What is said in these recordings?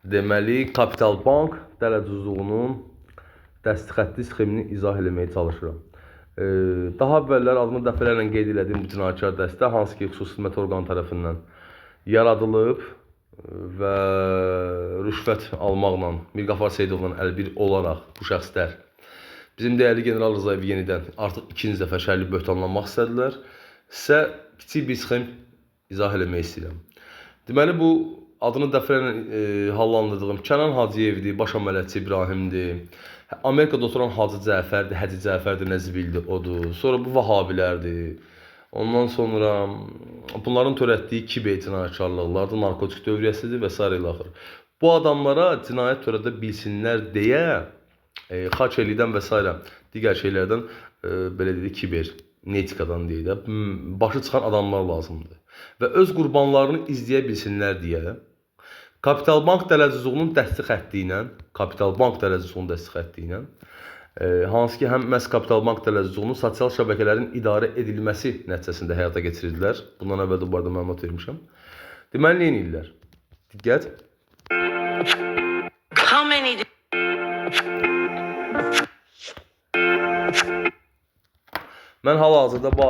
Deməli, Kapital Bank dələduzluğunun dəstəxətli sxemini izah eləməyə çalışıram. Daha əvvəllər adını dəfələrlə qeyd elədiyim bu cinayətkar dəstə, hansı ki, xüsusi xidmət orqanı tərəfindən yaradılıb və rüşvət almaqla, Mirqafar Seyidovla əlbir olaraq bu şəxslər bizim dəyərli general Rzayevi yenidən artıq ikinci dəfə şərli böhtanlanmaq istədilər. Sizə kiçik bir sxem izah eləmək istəyirəm. Deməli, bu adını dəfələrlə hallandırdığım Kənan Hacıyevdir, baş əməliyyatçı İbrahimdir. Amerikada oturan Hacı Cəfərdir, Həci Cəfərdir, nə zibildir, odur. Sonra bu Vahabilərdir. Ondan sonra bunların törətdiyi kiber cinayətkarlıqlardır, narkotik dövriyyəsidir və sairə ilə axır. Bu adamlara cinayət törədə bilsinlər deyə xaç ellikdən və sairə digər şeylərdən belə deyək, kiber netikadan deyək də, başı çıxan adamlar lazımdır. Və öz qurbanlarını izləyə bilsinlər deyə Kapital Bank dələduzluğunun dəsti xətti ilə, Kapital Bank dələduzluğunun dəsti xətti ilə, hansı ki, həm məhz Kapital Bank dələduzluğunu sosial şəbəkələrin idarə edilməsi nəticəsində həyata keçirdilər. Bundan əvvəl də bu barədə məlumat vermişəm. Deməli, nə edirlər? Diqqət. How many Mən hal-hazırda bu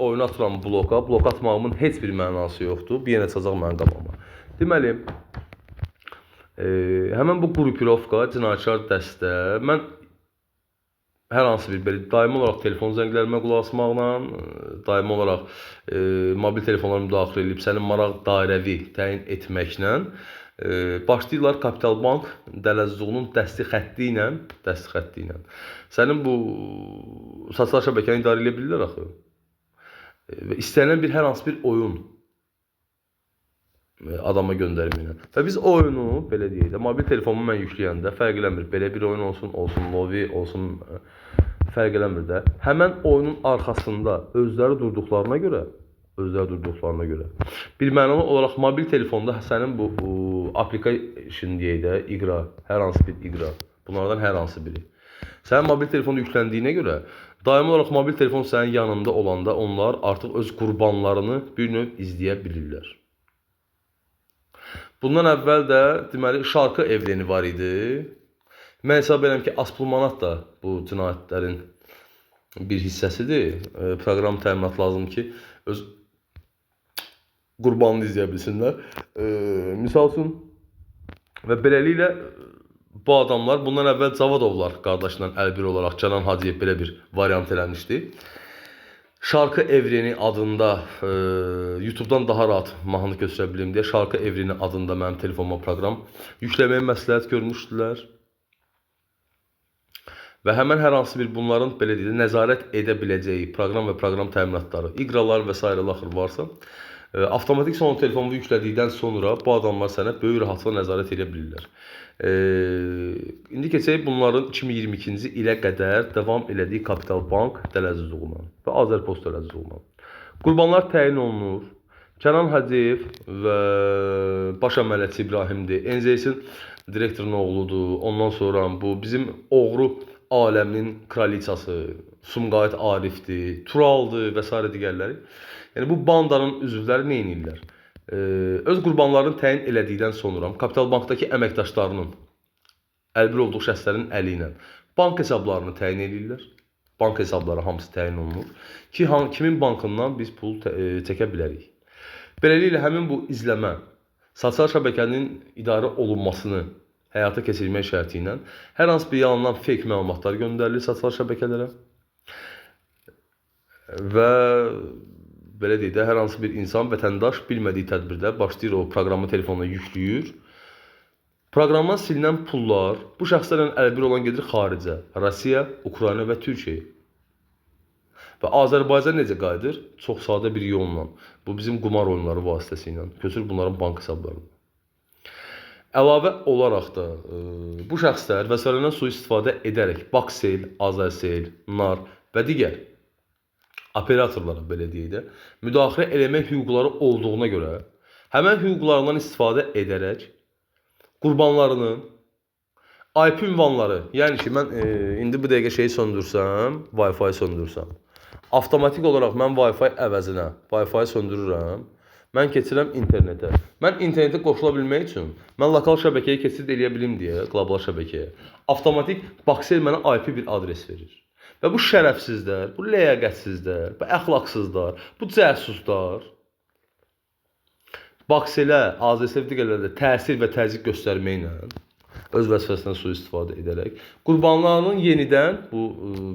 oyunu atıram bloka. Blok atmağımın heç bir mənası yoxdur. Bir yenə çıxacaq mənim qabağıma. Deməli, həmən bu qrupirovka, cinayətkar dəstə, mən hər hansı bir belə daimi olaraq telefon zənglərimə qulaq asmaqla, daimi olaraq mobil telefonlara müdaxilə edib sənin maraq dairəvi təyin etməklə başlayırlar Kapital Bank dələduzluğunun dəsti xətti ilə, dəsti xətti ilə. Sənin bu sosial şəbəkəni idarə edə bilirlər axı. Və istənilən bir hər hansı bir oyun adama göndərməklə. Və biz oyunu belə deyək də, mobil telefonumu mən yükləyəndə fərq eləmir. Belə bir oyun olsun, olsun Lovi, olsun fərq eləmir də. Həmən oyunun arxasında özləri durduqlarına görə, bir mənalı olaraq mobil telefonda sənin bu application deyək də, iqra, hər hansı bir iqra, bunlardan hər hansı biri. Sənin mobil telefonda yükləndiyinə görə daimi olaraq mobil telefon sənin yanında olanda onlar artıq öz qurbanlarını bir növ izləyə bilirlər. Bundan əvvəl də deməli Şarkı evreni var idi. Mən hesab edirəm ki, Aspulmanat da bu cinayətlərin bir hissəsidir. Proqram təminat lazım ki, öz qurbanını izləyə bilsinlər. Misal üçün və beləliklə bu adamlar bundan əvvəl Cavadovlar qardaşla əlbir olaraq Kənan Hacıyev belə bir variant eləmişdi. Şarkı Evreni adında YouTube-dan daha rahat mahnı köçürə bilim deyə Şarkı Evreni adında mənim telefonuma proqram yükləməyi məsləhət görmüşdülər. Və həmən hər hansı bir bunların belə deyək də nəzarət edə biləcəyi proqram və proqram təminatları, iqralar və sairə axır varsa, avtomatik son telefonunu yüklədikdən sonra bu adamlar sənə böyük rahatlıqla nəzarət edə bilirlər. İndi keçək bunların 2022-ci ilə qədər davam elədiyi Kapital Bank dələduzluğuna və Azərpost dələduzluğuna. Qurbanlar təyin olunur. Kənan Hacıyev və baş əməliyyatçı İbrahimdir. NZS-in direktorunun oğludur. Ondan sonra bu bizim oğru aləminin kraliçası Sumqayıt Arifdir, Turaldır və sairə digərləri. Yəni bu bandanın üzvləri nə edirlər? Öz qurbanlarını təyin elədikdən sonra Kapital Bankdakı əməkdaşlarının əlbir olduğu şəxslərin əli ilə bank hesablarını təyin edirlər. Bank hesabları hamısı təyin olunur ki, kimin bankından biz pul çəkə bilərik. Beləliklə həmin bu izləmə sosial şəbəkənin idarə olunmasını həyata keçirmək şərti ilə hər hansı bir yalandan fake məlumatlar göndərilir sosial şəbəkələrə və belə deyək də, hər hansı bir insan, vətəndaş bilmədiyi tədbirdə başlayır o proqramı telefonuna yükləyir. Proqramdan silinən pullar bu şəxslərlə əlbir olan gedir xaricə, Rusiya, Ukrayna və Türkiyəyə. Və Azərbaycan necə qayıdır? Çox sadə bir yolla. Bu bizim qumar oyunları vasitəsilə köçür bunların bank hesablarına. Əlavə olaraq da bu şəxslər vəsaitlərindən sui-istifadə edərək Bakcell, Azercell, NAR və digər operatorlara belə deyək də, müdaxilə eləmək hüquqları olduğuna görə həmən hüquqlarından istifadə edərək qurbanlarının IP ünvanları, yəni ki, mən indi bu dəqiqə şeyi söndürsəm, Wi-Fi söndürsəm, avtomatik olaraq mən Wi-Fi əvəzinə Wi-Fi söndürürəm. Mən keçirəm internetə. Mən internetə qoşula bilmək üçün mən lokal şəbəkəyə keçid eləyə bilim deyə, qlobal şəbəkəyə avtomatik Bakcell mənə IP bir adres verir. Və bu şərəfsizlər, bu ləyaqətsizlər, bu əxlaqsızlar, bu cəsuslar Bakcell-ə, AZS digərlərə də təsir və təzyiq göstərməklə öz vəzifəsindən sui-istifadə edərək qurbanlarının yenidən bu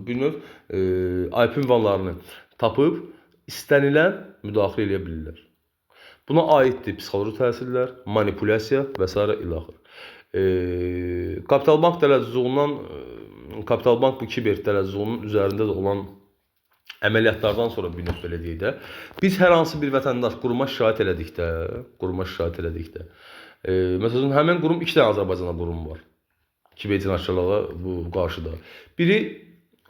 bir növ IP ünvanlarını tapıb istənilən müdaxilə eləyə bilirlər. Buna aiddir psixoloji təsirlər, manipulyasiya və sairə ilaxır. Kapital Bank dələduzluğundan, Kapital Bank bu kiber dələduzluğunun üzərində də olan əməliyyatlardan sonra bir növ belə deyək də, biz hər hansı bir vətəndaş quruma şikayət elədikdə, məsələn, həmin qurum 2 dənə Azərbaycanda qurum var. Kiber cinayətkarlığa bu qarşıda. Biri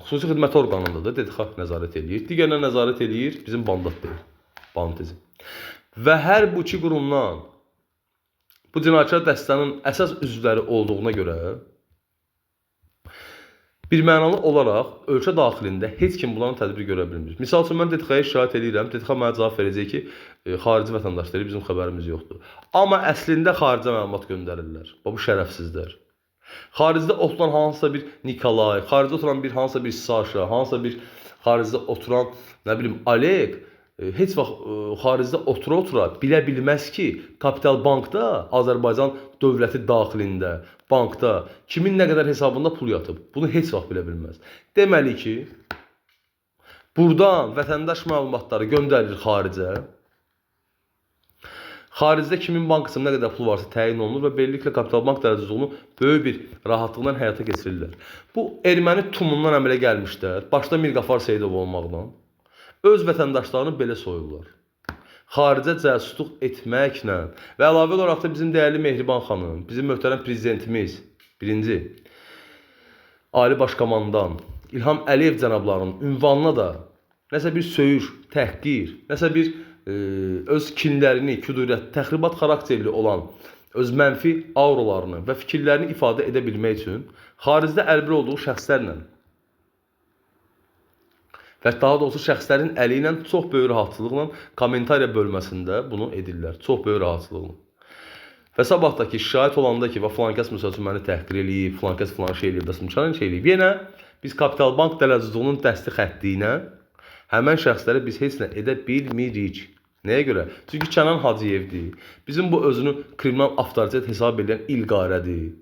xüsusi xidmət orqanındadır, DTX nəzarət eləyir. Digərinə nəzarət eləyir, bizim bandat deyil, banditizm. Və hər bu iki qurumdan bu cinayətkar dəstənin əsas üzvləri olduğuna görə bir mənalı olaraq ölkə daxilində heç kim bunların tədbir görə bilmir. Misal üçün, mən DTX-yə şikayət eləyirəm, DTX mənə cavab verəcək ki, xarici vətəndaşları bizim xəbərimiz yoxdur. Amma əslində xaricə məlumat göndərirlər. Bu şərəfsizlər. Xaricdə oturan hansısa bir Nikolay, xaricdə oturan bir hansısa bir Saşa, hansısa bir xaricdə oturan, nə bilim, Oleg heç vaxt xaricdə otura-otura bilə bilməz ki, Kapital Bankda, Azərbaycan dövləti daxilində, bankda kimin nə qədər hesabında pul yatıb. Bunu heç vaxt bilə bilməz. Deməli ki, buradan vətəndaş məlumatları göndərilir xaricə. Xaricdə kimin bankasında nə qədər pul varsa təyin olunur və beləliklə Kapital Bank dələduzluğunu böyük bir rahatlıqla həyata keçirirlər. Bu erməni tumundan əmələ gəlmişlər. Başda Mirqafar Seyidov olmaqla öz vətəndaşlarını belə soyurlar. Xaricə cəsusluq etməklə və əlavə olaraq da bizim dəyərli Mehriban xanım, bizim möhtərəm prezidentimiz, birinci Ali Başkomandan İlham Əliyev cənablarının ünvanına da nəsə bir söyüş, təhqir, nəsə bir öz kinlərini, küdurət, təxribat xarakterli olan öz mənfi auralarını və fikirlərini ifadə edə bilmək üçün xaricdə əlbir olduğu şəxslərlə və daha doğrusu şəxslərin əli ilə çox böyük rahatçılıqla kommentariya bölməsində bunu edirlər. Çox böyük rahatçılıqla. Və sabahdakı şikayət olanda ki, və filan kəs məsəl üçün məni təhqir eləyib, filan kəs filan şey eləyib, bəs filan şey eləyib. Yenə biz Kapital Bank dələduzluğunun dəsti xətti ilə həmən şəxsləri biz heç nə edə bilmirik. Nəyə görə? Çünki Kənan Hacıyevdir. Bizim bu özünü kriminal avtoritet hesab edən İlqarədir.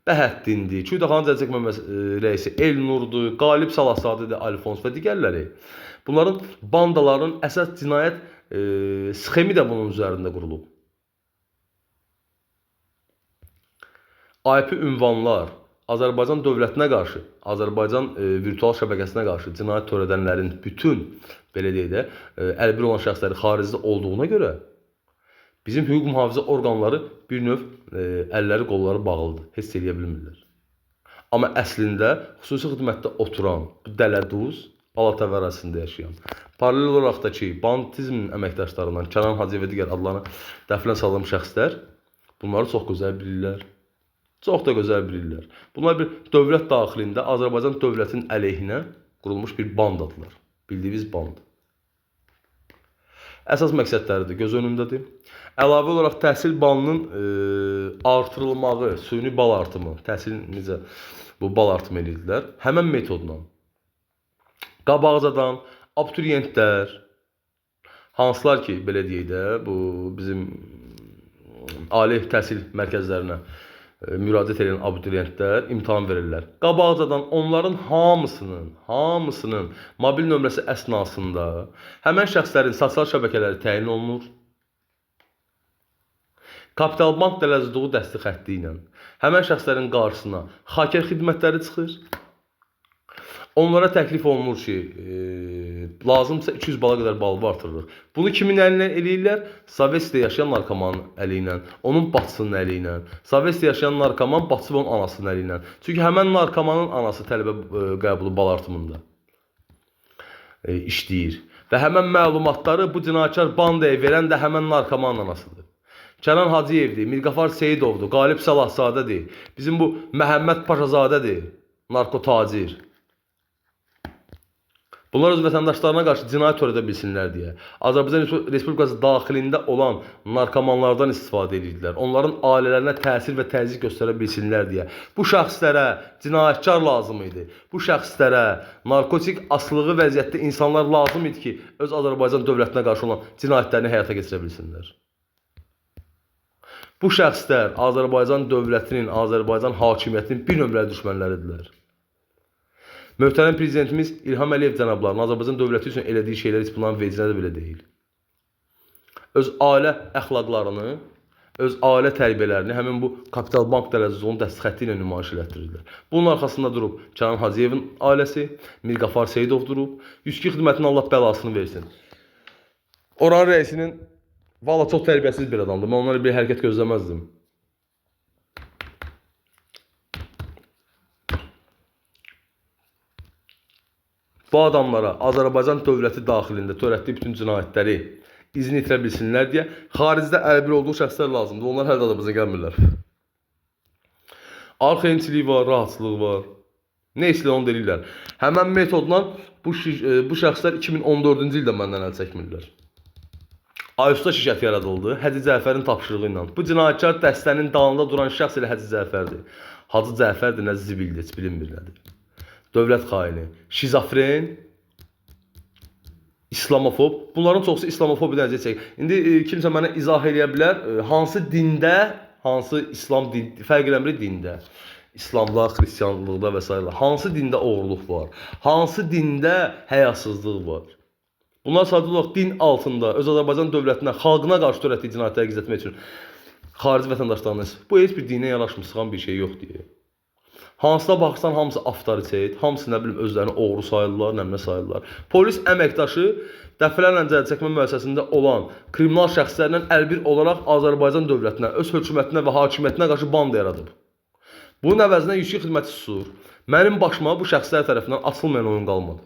Bəhəddindir, Küydaxanı Zərər Çəkmə rəisi Elnurdur, Qalib Salahzadədir, Alfons və digərləri. Bunların bandalarının əsas cinayət sxemi də bunun üzərində qurulub. IP ünvanlar Azərbaycan dövlətinə qarşı, Azərbaycan virtual şəbəkəsinə qarşı cinayət törədənlərin bütün, belə deyək də, əlbir olan şəxsləri xaricdə olduğuna görə bizim hüquq mühafizə orqanları bir növ əlləri, qolları bağlıdır. Heç eləyə bilmirlər. Amma əslində xüsusi xidmətdə oturan bu dələduz Alatəvə ərazisində yaşayan, paralel olaraq da ki, banditizmin əməkdaşlarından Kənan Hacıyev və digər adlarını dəfnə saldığım şəxslər bunları çox gözəl bilirlər. Çox da gözəl bilirlər. Bunlar bir dövlət daxilində Azərbaycan dövlətinin əleyhinə qurulmuş bir bandadılar. Bildiyiniz band. Əsas məqsədləri də göz önündədir. Əlavə olaraq təhsil balının artırılmağı, süni bal artımı, təhsil necə bu bal artımı edirdilər, həmən metodla. Qabaqcadan abituriyentlər, hansılar ki, belə deyək də, bu bizim ali təhsil mərkəzlərinə müraciət edən abituriyentlər imtahan verirlər. Qabaqcadan onların hamısının mobil nömrəsi əsnasında həmən şəxslərin sosial şəbəkələri təyin olunur. Kapital Bank dələduzluğu dəsti xətti ilə həmən şəxslərin qarşısına haker xidmətləri çıxır. Onlara təklif olunur ki, lazımsa 200 bala qədər balı artırırıq. Bunu kimin əli ilə eləyirlər? Sovetdə yaşayan narkomanın əli ilə, onun bacısının əli ilə. Sovetdə yaşayan narkoman bacısı və onun anasının əli ilə. Çünki həmən narkomanın anası tələbə qəbulu bal artımında işləyir. Və həmən məlumatları bu cinayətkar bandaya verən də həmən narkomanın anasıdır. Kənan Hacıyevdir, Mirqafar Seyidovdur, Qalib Salahzadədir, bizim bu Məhəmməd Paşazadədir, narkotacir. Bunlar öz vətəndaşlarına qarşı cinayət törədə bilsinlər deyə Azərbaycan Respublikası daxilində olan narkomanlardan istifadə edirdilər. Onların ailələrinə təsir və təzyiq göstərə bilsinlər deyə. Bu şəxslərə cinayətkar lazım idi. Bu şəxslərə narkotik asılığı vəziyyətdə insanlar lazım idi ki, öz Azərbaycan dövlətinə qarşı olan cinayətlərini həyata keçirə bilsinlər. Bu şəxslər Azərbaycan dövlətinin, Azərbaycan hakimiyyətinin bir nömrəli düşmənləridirlər. Möhtərəm prezidentimiz İlham Əliyev cənablarının Azərbaycan dövləti üçün elədiyi şeylər heç bunların vecinə də belə deyil. Öz ailə əxlaqlarını, öz ailə tərbiyələrini həmin bu Kapital Bank dələduzluğunun dəstəxətti ilə nümayiş elətdirirlər. Bunun arxasında durub Kənan Hacıyevin ailəsi, Mirqafar Seyidov durub. 102 xidmətinin Allah bəlasını versin. Oranın rəisinin valla çox tərbiyəsiz bir adamdır. Mən ondan bir hərəkət gözləməzdim. Bu adamlara Azərbaycan dövləti daxilində törətdiyi bütün cinayətləri izini itirə bilsinlər deyə xaricdə əlbir olduğu şəxslər lazımdır. Onlar hələ də Azərbaycana gəlmirlər. Arxeynçilik var, rahatçılıq var. Nə istəyirlər onu deyirlər. Həmən metodla bu şəxslər 2014-cü ildə məndən əl çəkmirlər. Ayusta şirkəti yaradıldı Hacı Cəfərin tapşırığı ilə. Bu cinayətkar dəstənin dalında duran şəxs elə Hacı Cəfərdir. Hacı Cəfərdir, nə zibildir, heç bilinmir nədir. Dövlət xaini, şizofren, islamofob. Bunların çoxusu islamofobiyadan əziyyət çəkir. İndi kimsə mənə izah eləyə bilər, hansı dində, hansı İslam din, fərq eləmir dində, İslamda, xristianlıqda və s. hansı dində oğurluq var, hansı dində həyasızlıq var. Bunlar sadə olaraq din altında öz Azərbaycan dövlətinə, xalqına qarşı törətdiyi cinayətləri gizlətmək üçün xarici vətəndaşlarına bu heç bir dinə yaraşmır, sıxan bir şey yox deyə. Hansına baxırsan, hamısı avtoritet, hamısı nə bilim özlərini oğru sayırlar, nə sayırlar. Polis əməkdaşı dəfələrlə cəzaçəkmə müəssisəsində olan kriminal şəxslərlə əlbir olaraq Azərbaycan dövlətinə, öz hökumətinə və hakimiyyətinə qarşı banda yaradıb. Bunun əvəzinə 102 xidməti susur. Mənim başıma bu şəxslər tərəfindən açılmayan oyun qalmadı.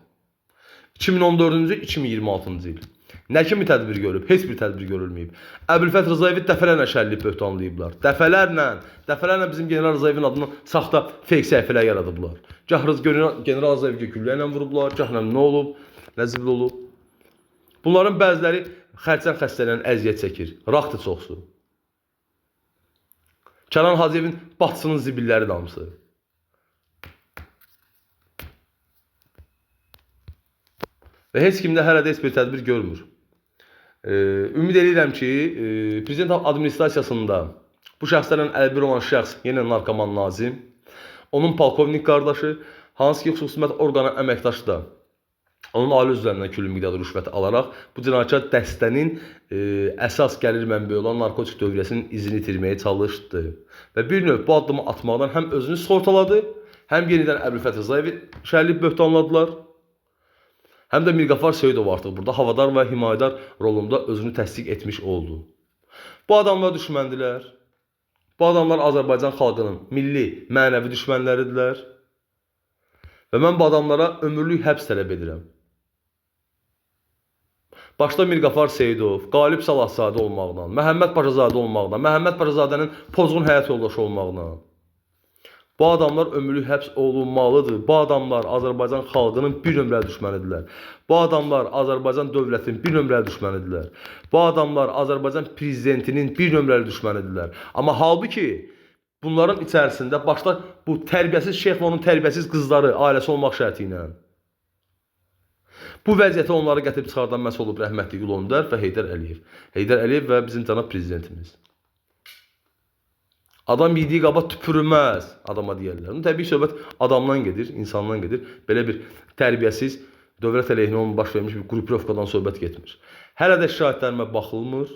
2014-cü, 2026-cı il. Nə kimi tədbir görüb? Heç bir tədbir görülməyib. Əbülfət Rzayevi dəfələrlə şərləyib böhtanlayıblar. Dəfələrlə bizim General Rzayevin adını saxta fake səhifələr yaradıblar. Gah General Rzayevi güllə ilə vurublar, gah nə olub, nə zibil olub. Bunların bəziləri xərçəng xəstəliyinə əziyyət çəkir. Raqdır çoxsu. Kənan Hacıyevin bacısının zibilləri damısı. Və heç kim də hələ də heç bir tədbir görmür. Ümid edirəm ki, Prezident administrasiyasında bu şəxslərlə əlbir olan şəxs yenə narkoman Nazim, onun polkovnik qardaşı, hansı ki, xüsusi xidmət orqanı əməkdaşı da onun ailə üzvlərindən külli miqdarda rüşvət alaraq bu cinayətkar dəstənin əsas gəlir mənbəyi olan narkotik dövriyyəsinin izini itirməyə çalışdı. Və bir növ bu addımı atmaqdan həm özünü sığortaladı, həm yenidən Əbülfət Rzayevi şərləyib böhtanladılar. Həm də Mirqafar Seyidov artıq burada havadar və himayədar rolunda özünü təsdiq etmiş oldu. Bu adamlar düşməndilər. Bu adamlar Azərbaycan xalqının milli, mənəvi düşmənləridirlər. Və mən bu adamlara ömürlük həbs tələb edirəm. Başda Mirqafar Seyidov, Qalib Salahzadə olmaqla, Məhəmməd Paşazadə olmaqla, Məhəmməd Paşazadənin pozğun həyat yoldaşı olmaqla. Bu adamlar ömürlük həbs olunmalıdır. Bu adamlar Azərbaycan xalqının bir nömrəli düşmənidirlər. Bu adamlar Azərbaycan dövlətinin bir nömrəli düşmənidirlər. Bu adamlar Azərbaycan prezidentinin bir nömrəli düşmənidirlər. Amma halbuki bunların içərisində başda bu tərbiyəsiz şeyx və onun tərbiyəsiz qızları, ailəsi olmaq şərti ilə bu vəziyyətə onları gətirib çıxardan məhz olub rəhmətli Ulu Öndər və Heydər Əliyev. Heydər Əliyev və bizim cənab prezidentimiz. Adam yediyi qaba tüpürməz, adama deyərlər. Təbii söhbət adamdan gedir, insandan gedir. Belə bir tərbiyəsiz, dövlət əleyhinə onun baş vermiş bir qrupirovkadan söhbət getmir. Hələ də şikayətlərimə baxılmır.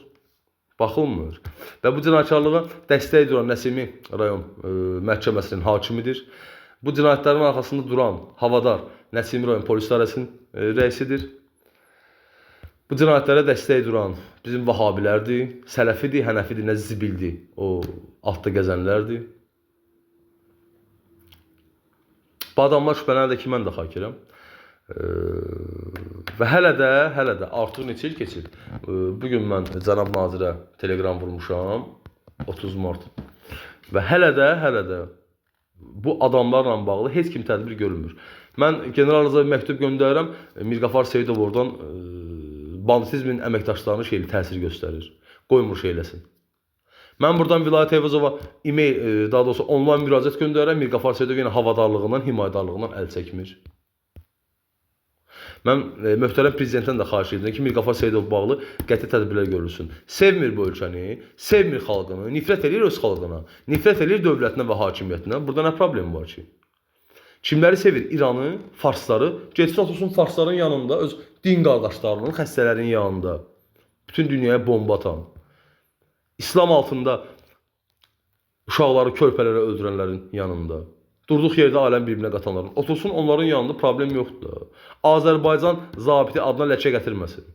Baxılmır. Və bu cinayətkarlığa dəstək duran Nəsimi rayon məhkəməsinin hakimidir. Bu cinayətlərin arxasında duran havadar Nəsimi rayon polis idarəsinin rəisidir. Bu cinayətlərə dəstək duran bizim vahabilərdir, sələfidir, hənəfidir, nə zibildir, o altda gəzənlərdir. Bu adamlar şübhələnir də ki, mən də xakirəm. Və hələ də artıq neçə il keçir. Bugün mən cənab nazirə telegram vurmuşam, 30 mart. Və hələ də Bu adamlarla bağlı heç kim tədbir görmür. Mən General Rza bir məktub göndərirəm. Mirqafar Seyidov oradan banditizmin əməkdaşlarını şeyli təsir göstərir. Qoymur şey eləsin. Mən buradan Vilayət Eyvazova e-mail, daha doğrusu onlayn müraciət göndərirəm. Mirqafar Seyidov yenə havadarlığından, himayədarlığından əl çəkmir. Mən möhtərəm prezidentdən də xahiş edirəm ki, Mirqafar Seyidov bağlı qəti tədbirlər görülsün. Sevmir bu ölkəni, sevmir xalqını, nifrət eləyir öz xalqına, nifrət eləyir dövlətinə və hakimiyyətinə. Burada nə problem var ki? Kimləri sevir? İranı, farsları. Getsin otursun farsların yanında, öz din qardaşlarının, xəstələrin yanında. Bütün dünyaya bomba atan. İslam altında uşaqları, körpələri öldürənlərin yanında. Durduq yerdə aləm bir-birinə qatanların. Otursun onların yanında, problem yoxdur. Azərbaycan zabiti adına ləkə gətirməsin.